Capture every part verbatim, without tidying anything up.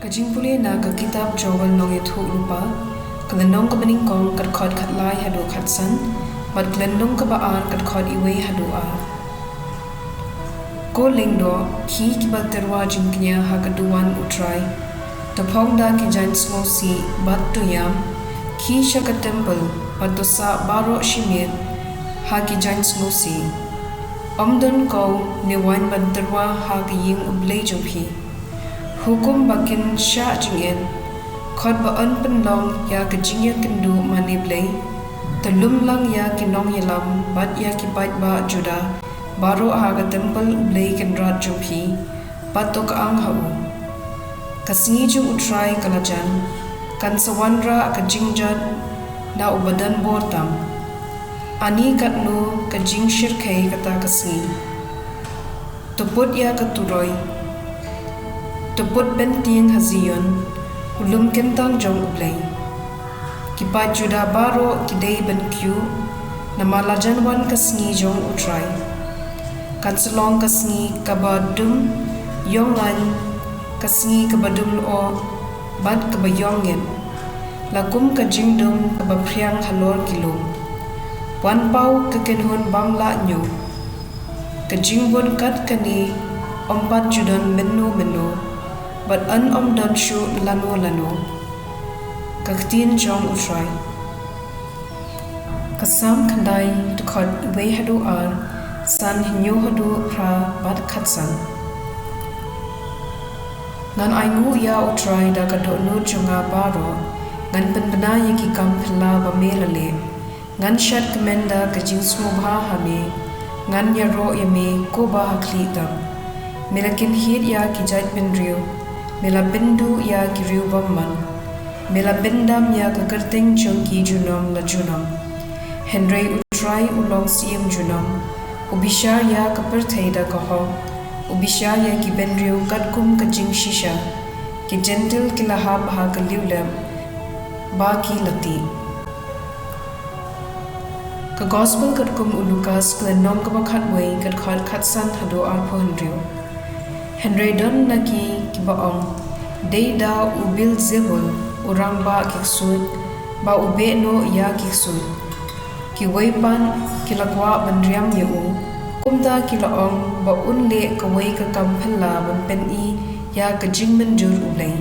Ka jingpule na ka kitab jong u Nongïathuhlypa, ka lynnong kaba nyngkong, ka dkhot khatlai haduh khatsan, bad ka lynnong kaba ar, ka dkhot iwei haduh ar. Ko lyngdoh, khie kiba tyrwa jingkñia ha ka duwan U Trai, to phong da ki jaiñ sngewsih bad to ïam, khie sha ka temple bad to sah baroh shi miet ha ki jaiñ sngewsih. Ym don khaw ne waiñ ban tyrwa ha ka ïing U Blei jong phi. Hukum ba kin shah jingit, khot ba yn pynlong ïa ka jingïakynduh mane Blei, to lum lang ïa ki nongïalam bad ïa ki paidbah Juda baroh ha ka temple U Blei Kynrad jong phi, bad to kyang ha u. Ka sngi jong U Trai ka la jan, kan sa wanrah ka jingjot na uba don bor tam. Ani katno ka jingshyrkhei kata ka sngi! To put ïa ka turoi, to put byntieng ha Zion, u lum kyntang jong U Blei. Ki paid Juda baroh ki dei ban kyiuh, namar la jan wan ka sngi jong U Trai. Kan sa long ka sngi kaba dum ïong ngaiñ, ka sngi kaba dum lyoh bad kaba ïong ngit, la kum ka jingdum kaba phriang halor ki lum. Wan paw ka kynhun bym lah ñiew. Ka jingbun kat kane ym pat ju don mynno mynno, bad yn ym don shuh lano lano. Ka ktien jong U Trai. Ka Salm khyndai, dkhot iwei haduh ar, san hynñiew haduh phra bad khatsan. Ngan ainguh ïa U Trai da ka dohnud jong nga baroh, ngan pynbna ïa ki kam phylla ba me la leh. Ngan shad kmen da ka jingsngewbha ha me, ngan ïaroh ïa me ko ba ha khlieh tam. Me la kynhied ïa ki jaitbynriew, me la pynduh ïa ki riew bymman. Me la pyndam ïa ka kyrteng jong ki junom la junom. Hynrei U Trai u long Syiem junom, u bishar ïa ka pyrthei da ka hok, u bishar ïa ki bynriew katkum ka jingshisha. Ki Jentil ki la hap ha ka liuhlep ba ki la tih. Ka Gospel katkum u Lukas, ka lynnong kaba khatwei, ka dkhot khatsan haduh arphew hynriew. Hynrei don na ki kiba ong, dei da u Beelzebul, u rangbah ki ksuid, ba u beh noh ïa ki ksuid. Kiwei pat ki la kwah ban riam ïa u, kumta ki la ong ba un leh kawei ka kam phylla ban pyni ïa ka jingmynjur U Blei.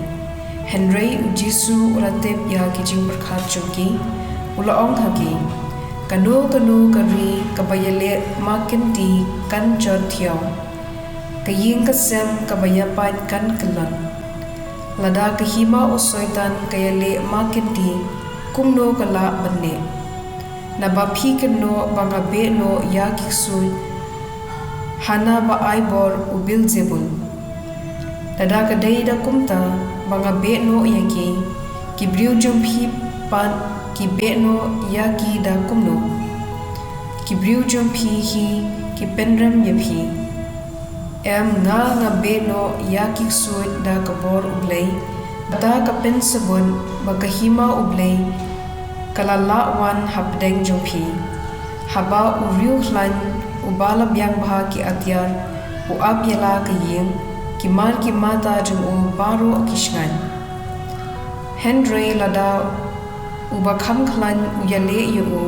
Hynrei U Jisu u la tip ïa ki jingpyrkhat jong ki, u la ong ha ki, kano kano ka ri kaba ïaleh ma kynti kan jot thiaw, ka ïing ka sem kaba ïapait kan kyllon. Lada ka hima u Soitan ka ïaleh ma kynti, kumno ka lah ban neh? Naba phi kynnoh ba nga beh noh ïa ki ksuid, hana ba ai bor u Beelzebul. Lada ka dei da kumta ba nga beh noh ïa ki, ki briew jong phi pat ki beh noh ïa ki da kumno? Ki briew jong phi hi ki pynrem ïa phi. Em, nga, nga beh noh ïa ki ksuid da ka bor U Blei, kata ka pynsabut ba ka hima U Blei ka la lah wan hapdeng jong phi. Haba u riewkhlaiñ uba la biang bha ki atiar u ap ïa la ka ïing, ki mar ki mata jong u baroh ki shngaiñ. Hynrei lada uba kham khlaiñ u ïaleh ïa u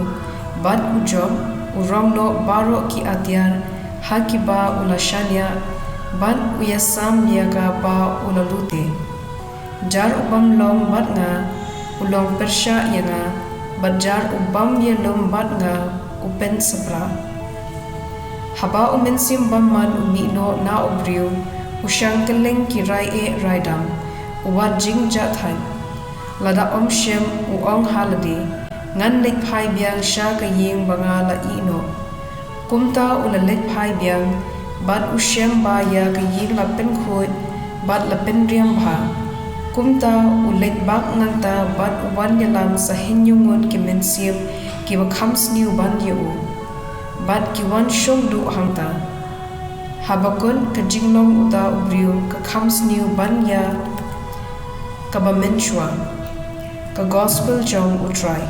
bad u jop, u rong noh baroh ki atiar ha kiba u la shaniah, bad u ïasam ïa kaba u la lute. Jar u bym long bad nga, u long pyrshah ïa nga, bad jar u bym ïalum bad nga, u pynsaphla. Haba u mynsiem bymman u mih noh na u briew, u shang kylleng ki rai eh rai dam, u wad jingjahthait. Lada um shem, u ong ha lade, ngan leit phai biang sha ka ïing ba nga la ïeh noh. Kumta u la leit phai biang, bad u shem ba ïa ka ïing la pynkhuid bad la pynriam bha. Kumta u leit bak nangta bad u wan ïalam sa hynñiew ngut ki mynsiem kiba kham sniew ban ïa u, bad ki wan shong duh hangta. Haba kut ka jinglong uta u briew ka kham sniew ban ïa kaba mynshuwa. Ka Gospel jong U Trai.